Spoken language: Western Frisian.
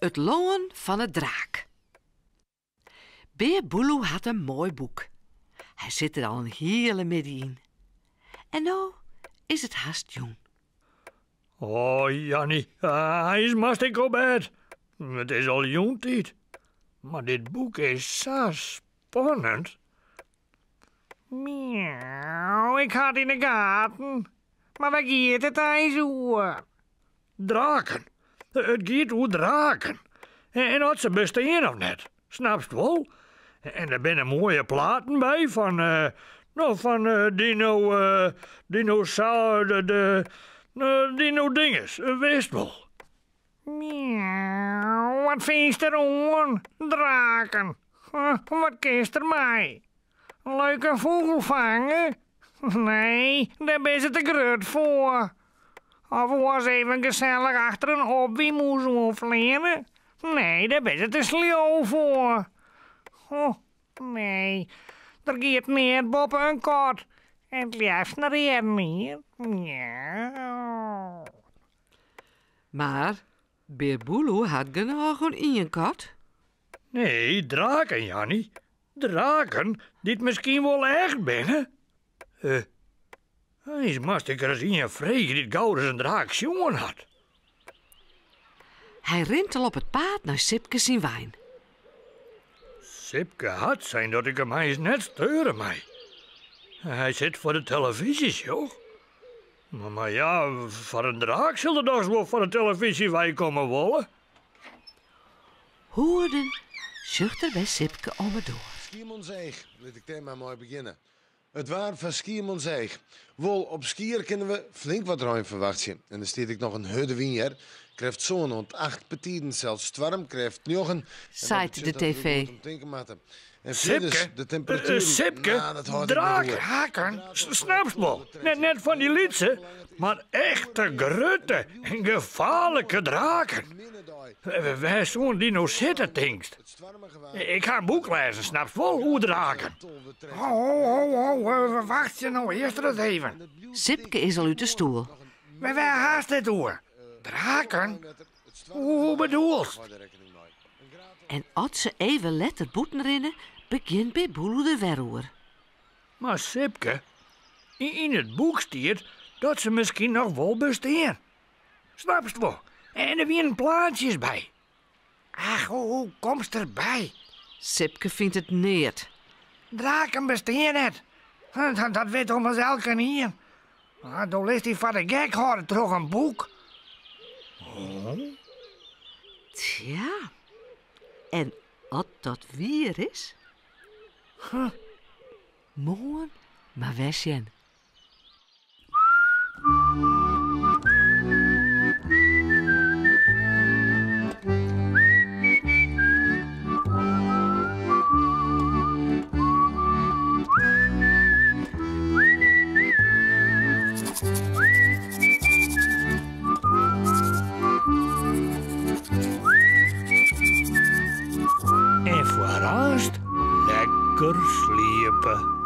It lân fan 'e draak. Bear Boeloe hat in moai boek. Hy sit der al in hiele middei yn. En no is it hast jûn. Oh, Janny, eins moast ik op bêd. It is al jûntiid. Mar dit boek is sa spannend. Miauw, ik ha it yn 'e gaten. Mar wêr giet it eins oer? Draken. It giet oer draken. En oft se bestean of net. Snapst wol? En der binne moaie platen by fan, no, fan dino, dinosaur, de, dino dinges, witst wol. Miauw, wat fynst der oan? Draken. Wat kinst der mei? Leuk in fûgel fange? Nee, dêr binne se te grut foar. Of oars even gesellich achter in opwynmûs oan fleane? Nee, dêr binne se te sleau foar. Oh, nee, der giet neat boppe in kat. En it leafst in readen ien. Miauw. Mar Bear Boeloe hat genôch oan ien kat. Nee, draken, Janny. Draken dy't miskien wol echt binne. Eh, eins moast ik ris ien freegje dy't gauris in draak sjoen hat. Hy rint al op it paad nei Sipke syn wein. Sipke hat sein dat ik him eins net steure mei. Hy sit foar de telefyzje, sjoch. Mar ja, foar in draak sil er dochs wol foar de telefyzje weikomme wolle. Hoeden sjocht er by Sipke om 'e doar. Skiermûntseach, lit ik dêr mar mei begjinne. It waar foar Skiermûntseach. Wol, op Skier kinne we flink wat rein ferwachtsje. En der stiet ek noch in hurde wyn hear. Krêft sân oant acht, betiden sels stoarmkrêft njoggen. En dat Seit de betsjut dat we der TV. goed om tinke moatte. En fierders, Sipke, de temperatueren, Sipke, nou, dat hâld ik net oer. draken, snapst wol. Net, net fan dy lytse, mar echte grutte en gefaarlike draken. Wêr soene dy no sitte, tinkst? Ik ha in boek lêzen, snapst wol, oer draken. Ho, ho, ho, ho, wachtsje no earst ris even. Sipke is al út de stoel. Wêr hast it oer? Draken? Hoe bedoelst? En as se even letter bûten rinne, begjint Bear Boeloe der wer oer. Mar Sipke, yn it boek stiet dat se miskien noch wol bestean. Snapst wol? En der wienen plaatsjes by. Ach, hoe komst derby? Sipke fynt it neat. Draken bestean net. Dat wit ommers elkenien. Do litst dy foar de gek hâlde troch in boek. Tsja, en at dat wier is? Moarn mar wer sjen. En foar aanst lekker sliepe.